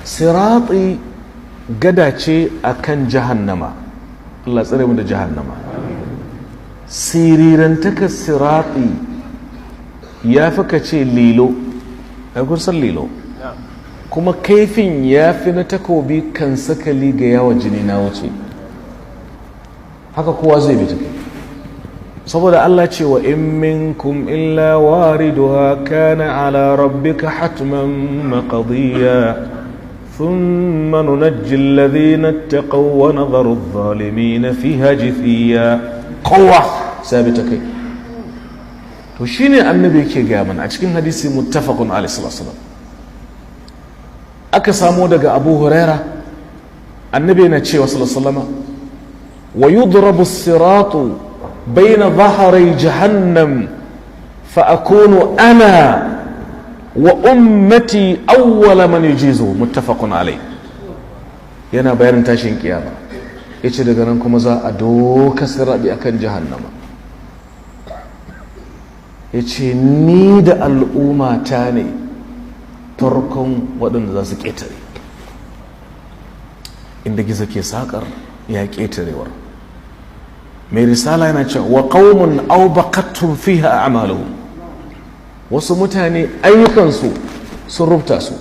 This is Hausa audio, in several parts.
Sirati gada ce akan jahannama. Allah tsare mu da jahannama. Sirirantaka sirati ya fi ka ce lilo. Ai kun san lilo? Kuma kaifin ya fi na takobi kan sakali ga yawa jini na wuce. Haka kowa zai bi tafi, saboda Allah ce: "Wa in minkum illa wariduha, kana ala rabbika hatman maqdiya, thumma nunajji alladhina ittaqaw wa nadharu adh-dhalimina fiha jithiya." Kowa sai bi ta kai. To shine Annabi yake gaya mana a cikin hadisi muttafaqun alaihi sallallahu, aka samo daga Abu Huraira, Annabi yana cewa sallallahu alaihi wasallam: "Wa yudrabu as-siratu bayna dhahri jahannam, fa akunu ana wa ummati awwala man yujizu." Muttafaqun alaihi. Yana bayanin tashin kiyama, yace daga nan kuma za a doka sirati akan jahannama. Yace ni da al'umma ta ne farkon waɗanda za su ƙetare. Inda gizo ke saƙar ya ƙetarewar. Mai risala yana cewa: "Wa qaumun awbaqattum fiha a'maluhum." Wasu mutane ayyukansu sun rubuta su.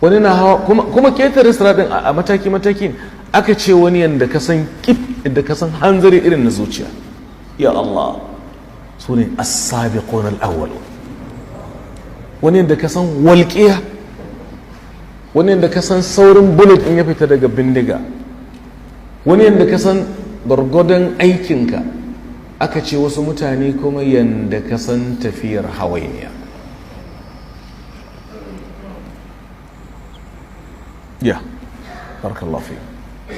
Wani na hawa kuma ƙetare siratin a mataki mataki. Aka ce wani yanda ka san kif, yadda ka san hanzari irin na zuciya. Ya Allah, su ne as-sabiqun al-awwalun. Wani yadda ka san walƙiya, wani yadda ka san saurin bullet in ya fita daga bindiga, wani yadda ka san gwargwadon aikinka. Aka ce wasu mutane kuma yadda ka san tafiyar hawainiya. Ya barakallahu fi.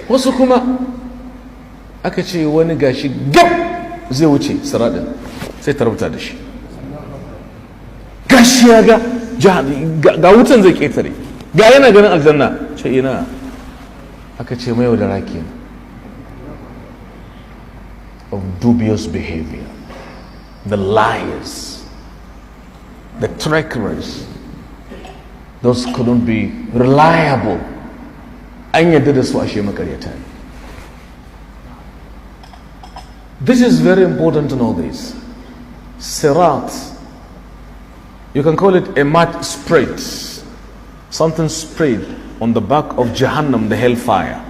Wasu kuma aka ce wani gashi gab zai wuce siraɗin, sai ta rubuta da shi. Gashi ya ga ga wutan zai ketare, ga yana ganin aljanna, ce ina. Aka ce mai yaudara kenan, of dubious behavior, the liars, the trickeries, those couldn't be reliable. An yadda da su, ashe makaryata ne. This is very important to know this. Sirat, you can call it a mat spread, something spread on the back of Jahannam, the hellfire.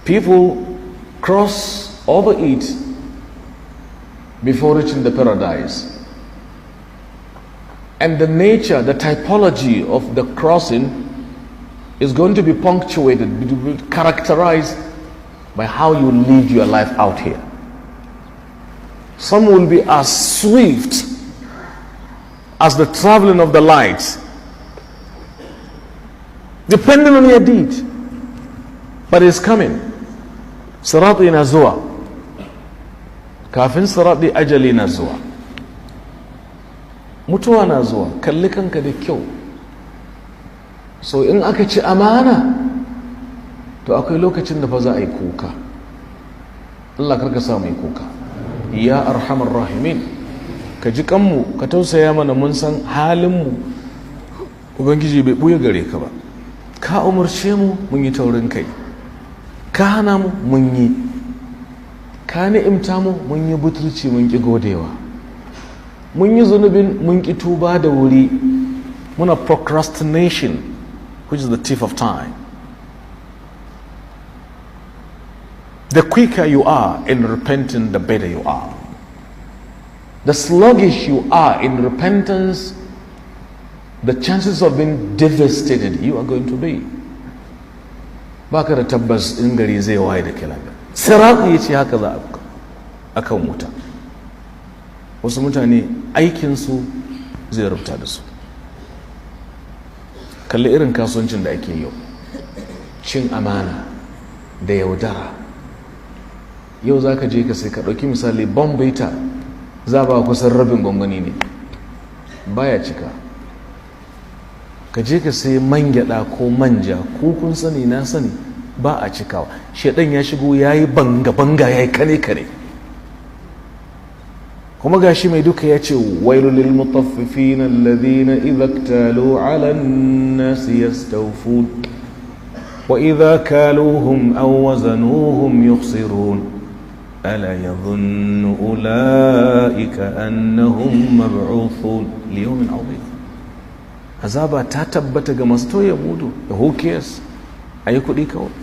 People cross over it before reaching the paradise. And the nature, the typology of the crossing is going to be punctuated, characterized by how you live your life out here. Some will be as swift as the traveling of the lights, depending on your deed. But it's coming. Sirati na zuwa. Kafin sirati, ajali na zuwa. Mutuwa na zuwa, kalli kanka da kyau. So in aka ci amana, to akwai lokacin da fa za a yi kuka. Allah karka sa mu yi kuka. Ya arhamar rahimin, ka ji kanmu, ka tausaya mana. Mun san halinmu, Ubangiji, bai buya gare ka ba. Ka umarce mu, mun yi taurin kai. Ka hana mu, mun yi. Ka ni'imta mu, mun yi butulci, mun ƙi godewa. Mun yi zunubin, mun ƙi tuba da wuri. Muna procrastination, which is the thief of time. The quicker you are in repenting, the better you are. The sluggish you are in repentance, the chances of being devastated you are going to be. Baka da tabbas in gari zai waye da kai lafiya. Sirati ya ce haka za a kan wuta. Wasu mutane aikinsu zai rubuta da su. Kalli irin kasuwancin da ake yau, cin amana da yaudara. Yau za ka je ka sai, ka ɗauki misali Bombita, za ba kusan rabin gwangwani ne, baya cika. Ka je ka sai man gyada ko manja, ko kun sani, na sani, ba a cikawa. Shaidan ya shigo, ya yi banga-banga, ya yi kane-kane. Kuma Kuma gashi mai duka ya ce: "Wailul lil mutaffifin alladhina idha iktalu ala an-nasi yastawfun wa idha kaluhum aw wazanuhum yukhsirun, ala yadhunnu ulaika annahum mab'uthun li yawmin 'azim." Azaba ta tabbata ga masu tauye mudu. Da who cares, ayi kuɗi kawai.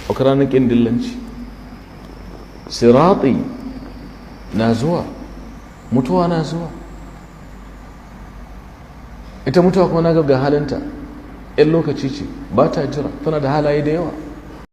Wata ranar ƙin dillanci, sirati na zuwa, mutuwa na zuwa. Ita mutuwa kuma na ga halinta, 'yan lokaci ce, ba ta jira, tana da halaye da yawa.